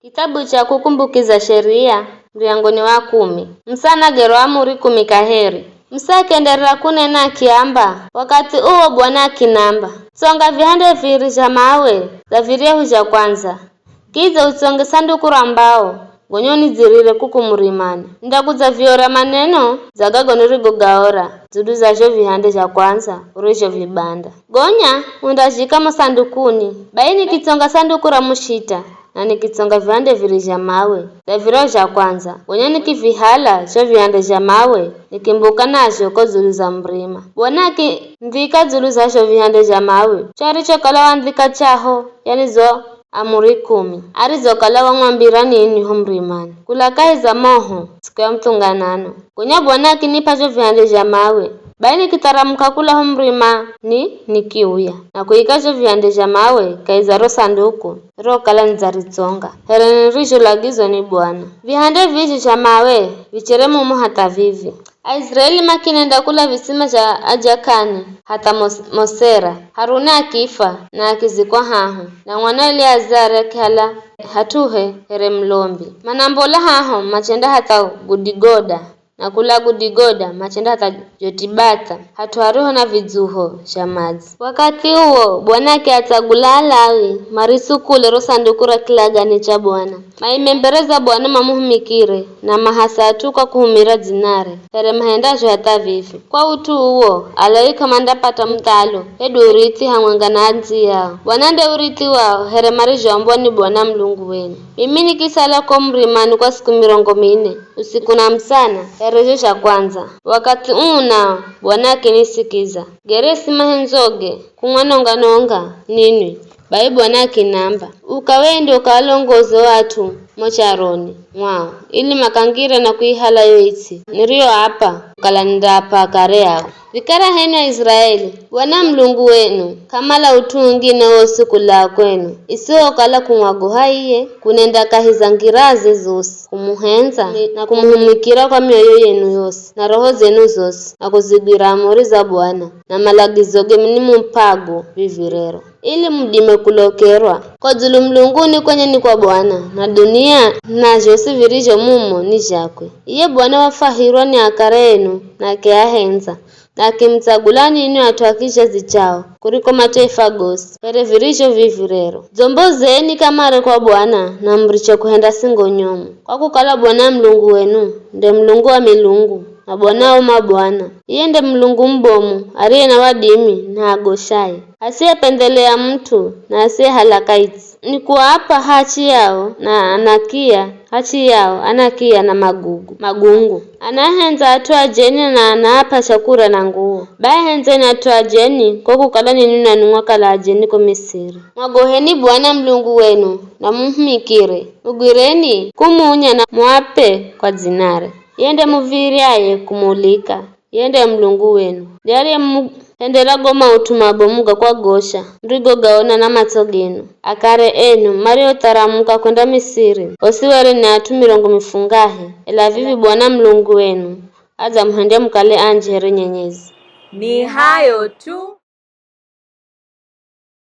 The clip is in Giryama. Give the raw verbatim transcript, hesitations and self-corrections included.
Kitabu cha Kukumbukiza Sheria, muryango ni wa kumi. Musa anagerwa amuri kumi kaheri. Musa akienderera kunena akiamba, wakathi uwo Bwana akinamba, tsonga vihande viri zha mawe dza viryahu zha kwandza, kidza utsonge sanduku ra mbao, gonya unidzirire kuku murimani. Nindakudzaviora maneno dza gago nirigogaora dzulu za zho vihande zha kwandza urizhovibanda. Gonya undazhika mo sandukuni. Bai nikitsonga sanduku ra mushita, na nikitsonga vihande viri zha mawe dza viryahu zha kwandza, gonya nikivihala zho vihande zha mawe, nikimbuka nazho ko dzulu za murima. Bwana akinivika dzulu za zho vihande zha mawe, cho arichokala wanivika chaho, yani zo amuri kumi, arizokala wamwambira ninwi ho murimani, kula kahi za moho, siku ya muthunganano. Gonya Bwana akinip'a zho vihande zha mawe. Bai nikitharamuka kula ho murimani, nikiuya, na kuika zho vihande zha mawe kahi za ro sanduku rokala nidzaritsonga, here nirizholagizwa ni Bwana. Vihande vizho zha mawe vichere mumo hatha vivi. Aiziraeli makinenda kula visima zha Ajakani hatha Mos-, Mosera. Haruni akifa, na akizikwa haho, na mwana Eleazari akihala hat'uhe here mulombi. Manambola haho machenda hatha Gudigoda, na kula Gudigoda machenda hatha Jotibatha, hat'u hariho na vidzuho zha madzi. Wakathi uwo, Bwana akiatsagula Alawi marisukule ro sanduku ra kilagane cha Bwana, maime mbere za Bwana mamuhumikire, na mahasa at'u kwa kuhumira dzinare, here mahendazho hatha vivi. Kwa ut'u uwo, Alawi k'amandapata muthalo, hedu urithi hamwenga na andziyao. Bwana nde urithi wao, here marizhoambwa ni Bwana Mulungu wenu. Mimi nikisala ko murimani kwa siku mirongo mine, usiku na musana, here zho zha kwandza. Wakathi uu nao, Bwana akinisikiza. Geresi mahendzoge kumwanonga-nonga ninwi. Bai Bwana akinamba, uka wende ukaalongoze o at'u mo charoni mwao, ili makangire na kuihala yo its'i niriyoapa kukala nindaapa akare ao. Vikara h'enwi Aiziraeli, Bwana Mulungu wenu k'amala ut'u ungine wosi kulaa kwenu, isihokala kumwagoha iye, kunenda kahi za ngiraze zosi, kumuhendza, na kumuhumikira kwa mioyo yenu yosi, na roho zenu zosi, na kuzigwira amuri za Bwana, na malagizoge nimup'ago vivi rero, ili mudime kulokerwa. Ko dzulu mulunguni kwenye ni kwa Bwana, na dunia na zhosi virizho mumo ni zhakwe. Iye Bwana wafwahirwa ni akare enu, na akiahendza, na akimutsagula ninwi at'u a kizhazi chao kuriko mataifa gosi, here virizho vivi rero. Dzombozeni kamare kwa Bwana, na muriche kuhenda singo nyomu, kwa kukala Bwana Mulungu wenu nde Mulungu wa milungu, na Bwana wa mabwana. Iye nde Mulungu mubomu, ariye na wadimi na agoshaye, asiyependhelea mut'u na asiyehala kaitsi. Nikuaapa hachi yao na anakia, hachi yao anakia na magugu, magungu. Anaahendza at'u ajeni na anaap'a chakura na nguwo. Bai hendzeni at'u ajeni, ko kukala ninwi nanwi mwakala ajeni ko Misiri. Mwagoheni Bwana Mulungu wenu, na mumuhumikire. Mugwireni kumunya na muape kwa dzinare. Iye nde muv̱iryaye kumuulika. Iye nde Mulungu wenu. Ndiye ariyemuhendera go maut'u mabomu ga kwagosha, murigogaona na matso genu. Akare enu, mariotharamuka kwenda Misiri, osi were ni at'u mirongo mifungahe, ela vivi Bwana Mulungu wenu adzamuhendya mukale anji here nyenyezi. Ni hayo tu.